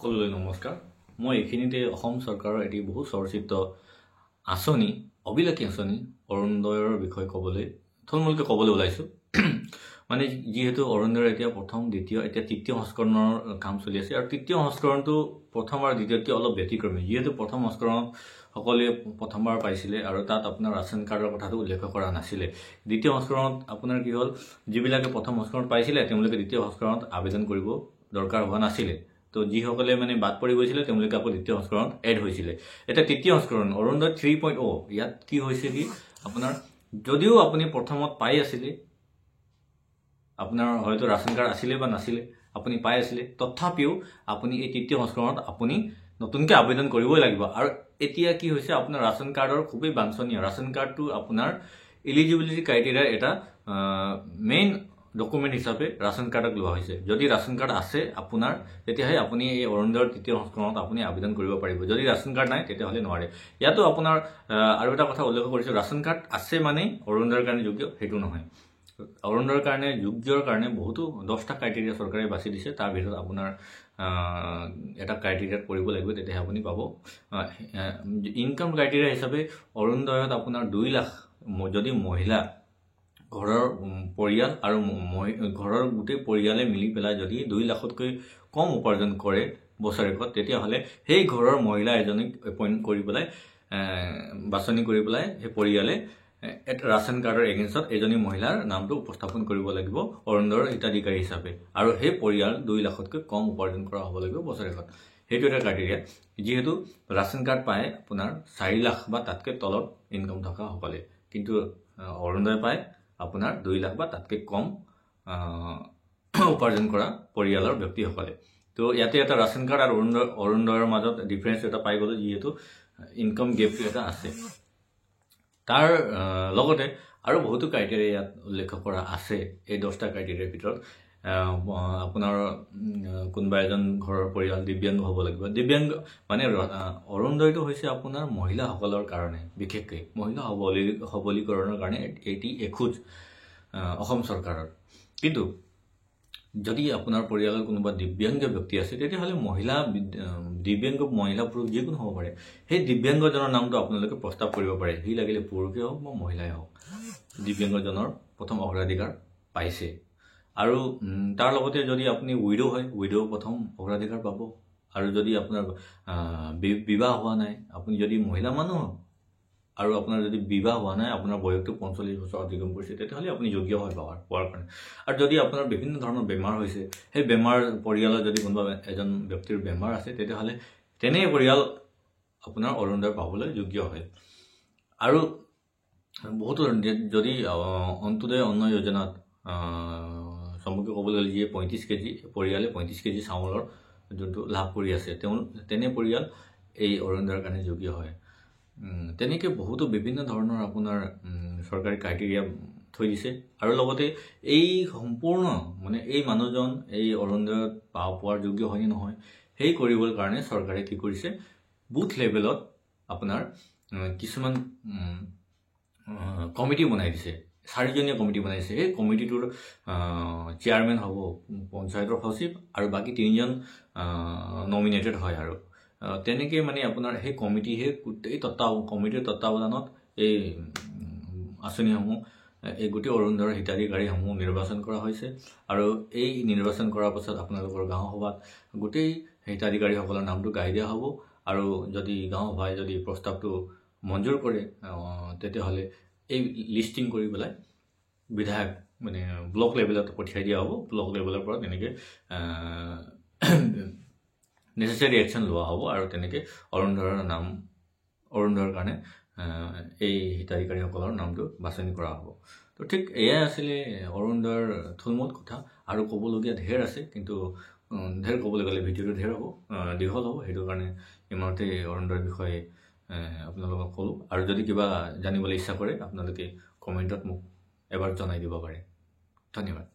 সকলোলৈ নমস্কাৰ। মই এইখিনিতে অসম চৰকাৰৰ এটি বহু চৰ্চিত আঁচনি, অভিলাষী আঁচনি অৰুণোদয়ৰ বিষয়ে ক'বলৈ থুলমূলকৈ ক'বলৈ ওলাইছোঁ। মানে যিহেতু অৰুণোদয়ৰ এতিয়া প্ৰথম, দ্বিতীয়, এতিয়া তৃতীয় সংস্কৰণৰ কাম চলি আছে আৰু তৃতীয় সংস্কৰণটো প্ৰথম আৰু দ্বিতীয়তকৈ অলপ ব্যতিক্ৰমী। যিহেতু প্ৰথম সংস্কৰণত সকলোৱে প্ৰথমবাৰ পাইছিলে আৰু তাত আপোনাৰ ৰাচন কাৰ্ডৰ কথাটো উল্লেখ কৰা নাছিলে। দ্বিতীয় সংস্কৰণত আপোনাৰ কি হ'ল, যিবিলাকে প্ৰথম সংস্কৰণত পাইছিলে তেওঁলোকে দ্বিতীয় সংস্কৰণত আবেদন কৰিব দৰকাৰ হোৱা নাছিলে। তো যিসকলে মানে বাদ পৰি গৈছিলে তেওঁলোকে আকৌ দ্বিতীয় সংস্কৰণত এড হৈছিলে। এতিয়া তৃতীয় সংস্কৰণ অৰুণোদয় 3.0, ইয়াত কি হৈছে কি আপোনাৰ যদিও আপুনি প্ৰথমত পাই আছিলে, আপোনাৰ হয়তো ৰাচন কাৰ্ড আছিলে বা নাছিলে, আপুনি পাই আছিলে, তথাপিও আপুনি এই তৃতীয় সংস্কৰণত আপুনি নতুনকৈ আবেদন কৰিবই লাগিব। আৰু এতিয়া কি হৈছে, আপোনাৰ ৰাচন কাৰ্ডৰ খুবেই বাঞ্ছনীয়, ৰাচন কাৰ্ডটো আপোনাৰ এলিজিবিলিটি ক্ৰাইটেৰিয়াৰ এটা মেইন ডকুমেণ্ট হিচাপে ৰাচন কাৰ্ডক লোৱা হৈছে। যদি ৰাচন কাৰ্ড আছে আপোনাৰ, তেতিয়াহে আপুনি এই অৰুণোদয়ৰ তৃতীয় সংস্কৰণত আপুনি আবেদন কৰিব পাৰিব। যদি ৰাচন কাৰ্ড নাই তেতিয়াহ'লে নোৱাৰে। ইয়াতো আপোনাৰ আৰু এটা কথা উল্লেখ কৰিছোঁ, ৰাচন কাৰ্ড আছে মানেই অৰুণোদয়ৰ কাৰণে যোগ্য সেইটো নহয়। অৰুণোদয়ৰ কাৰণে যোগ্যৰ কাৰণে বহুতো 10টা ক্ৰাইটেৰিয়া চৰকাৰে বাছি দিছে, তাৰ ভিতৰত আপোনাৰ এটা ক্ৰাইটেৰিয়াত পৰিব লাগিব, তেতিয়াহে আপুনি পাব। ইনকাম ক্ৰাইটেৰিয়া হিচাপে অৰুণোদয়ত আপোনাৰ 2 লাখ যদি মহিলা ঘৰৰ পৰিয়াল আৰু ঘৰৰ গোটেই পৰিয়ালে মিলি পেলাই যদি 2 লাখতকৈ কম উপাৰ্জন কৰে বছৰেকত, তেতিয়াহ'লে সেই ঘৰৰ মহিলা এজনীক এপইণ্ট কৰি পেলাই, বাছনি কৰি পেলাই সেই পৰিয়ালে এটা ৰাচন কাৰ্ডৰ এগেইনষ্টত এজনী মহিলাৰ নামটো উপস্থাপন কৰিব লাগিব অৰুণোদয়ৰ হিতাধিকাৰী হিচাপে, আৰু সেই পৰিয়াল 2 লাখতকৈ কম উপাৰ্জন কৰা হ'ব লাগিব বছৰেকত। সেইটো এটা ক্ৰাইটেৰিয়া। যিহেতু ৰাচন কাৰ্ড পায় আপোনাৰ 4 লাখ বা তাতকৈ তলত ইনকাম থকাসকলে, কিন্তু অৰুণোদয় পায় আপোনাৰ 2 লাখ বা তাতকৈ কম উপাৰ্জন কৰা পৰিয়ালৰ ব্যক্তিসকলে। তো ইয়াতে এটা ৰাচন কাৰ্ড আৰু অৰুণোদয়ৰ মাজত ডিফাৰেঞ্চ এটা পাই গ'লোঁ, যিহেতু ইনকাম গেপটো এটা আছে। তাৰ লগতে আৰু বহুতো ক্ৰাইটেৰিয়া ইয়াত উল্লেখ কৰা আছে। এই 10টা ক্ৰাইটেৰিয়াৰ ভিতৰত আপোনাৰ কোনোবা এজন ঘৰৰ পৰিয়াল দিব্যাংগ হ'ব লাগিব। দিব্যাংগ মানে অৰুণোদয়টো হৈছে আপোনাৰ মহিলাসকলৰ কাৰণে, বিশেষকৈ মহিলা সবলীকৰণৰ কাৰণে এটি এখোজ অসম চৰকাৰৰ। কিন্তু যদি আপোনাৰ পৰিয়ালত কোনোবা দিব্যাংগ ব্যক্তি আছে, তেতিয়াহ'লে মহিলা, দিব্যাংগ মহিলা পুৰুষ যিকোনো হ'ব পাৰে, সেই দিব্যাংগজনৰ নামটো আপোনালোকে প্ৰস্তাৱ কৰিব পাৰে। সি লাগিলে পুৰুষেই হওক বা মহিলাই হওক, দিব্যাংগজনৰ প্ৰথম অগ্ৰাধিকাৰ পাইছে। আৰু তাৰ লগতে যদি আপুনি উইড' হয়, উইড' প্ৰথম অগ্ৰাধিকাৰ পাব। আৰু যদি আপোনাৰ বিবাহ হোৱা নাই, আপুনি যদি মহিলা মানুহ আৰু আপোনাৰ যদি বিবাহ হোৱা নাই, আপোনাৰ বয়সটো 45 বছৰ অতিক্ৰম কৰিছে, তেতিয়াহ'লে আপুনি যোগ্য হয় পোৱাৰ কাৰণে। আৰু যদি আপোনাৰ বিভিন্ন ধৰণৰ বেমাৰ হৈছে, সেই বেমাৰ পৰিয়ালত যদি কোনোবা এজন ব্যক্তিৰ বেমাৰ আছে, তেতিয়াহ'লে তেনে পৰিয়াল আপোনাৰ অৰুণোদয় পাবলৈ যোগ্য হয়। আৰু বহুতো যদি অন্ত্যোদয় অন্ন যোজনাত চমুকৈ ক'বলৈ গ'লে যিয়ে 35 কেজি পৰিয়ালে 35 কেজি চাউলৰ যোনটো লাভ কৰি আছে, তেওঁ তেনে পৰিয়াল এই অৰুণোদয়ৰ কাৰণে যোগ্য হয়। তেনেকৈ বহুতো বিভিন্ন ধৰণৰ আপোনাৰ চৰকাৰী ক্ৰাইটেৰিয়া থৈ দিছে। আৰু লগতে এই সম্পূৰ্ণ মানে এই মানুহজন এই অৰুণোদয়ত পোৱাৰ যোগ্য হয়নে নহয়, সেই কৰিবৰ কাৰণে চৰকাৰে কি কৰিছে, বুথ লেভেলত আপোনাৰ কিছুমান কমিটি বনাই দিছে, 4জনীয়া কমিটি বনাইছে। সেই কমিটিটোৰ চেয়াৰমেন হ'ব পঞ্চায়তৰ সচিব আৰু বাকী 3জন নমিনেটেড হয়। আৰু তেনেকৈ মানে আপোনাৰ সেই কমিটি, সেই গোটেই কমিটিৰ তত্বাৱধানত এই আঁচনিসমূহ, এই গোটেই অৰুণোদয়ৰ হিতাধিকাৰীসমূহ নিৰ্বাচন কৰা হৈছে। আৰু এই নিৰ্বাচন কৰাৰ পাছত আপোনালোকৰ গাঁও সভাত গোটেই হিতাধিকাৰীসকলৰ নামটো গাই দিয়া হ'ব। আৰু যদি গাঁও সভাই যদি প্ৰস্তাৱটো মঞ্জুৰ কৰে, তেতিয়াহ'লে এই লিষ্টিং কৰি পেলাই বিধায়ক মানে ব্লক লেভেলত পঠিয়াই দিয়া হ'ব। ব্লক লেভেলৰ পৰা তেনেকৈ নেচেচাৰী একশ্যন লোৱা হ'ব আৰু তেনেকৈ অৰুণোদয়ৰ নাম, অৰুণোদয়ৰ কাৰণে এই হিতাধিকাৰীসকলৰ নামটো বাছনি কৰা হ'ব। তো ঠিক এয়াই আছিলে অৰুণোদয়ৰ থুলমূল কথা। আৰু ক'বলগীয়া ঢেৰ আছে, কিন্তু ঢেৰ ক'বলৈ গ'লে ভিডিঅ'টো ঢেৰ হ'ব, দীঘল হ'ব, সেইটো কাৰণে ইমানতে অৰুণোদয়ৰ বিষয়ে আপোনালোকক ক'লোঁ। আৰু যদি কিবা জানিবলৈ ইচ্ছা কৰে আপোনালোকে কমেণ্টত মোক এবাৰ জনাই দিব পাৰে। ধন্যবাদ।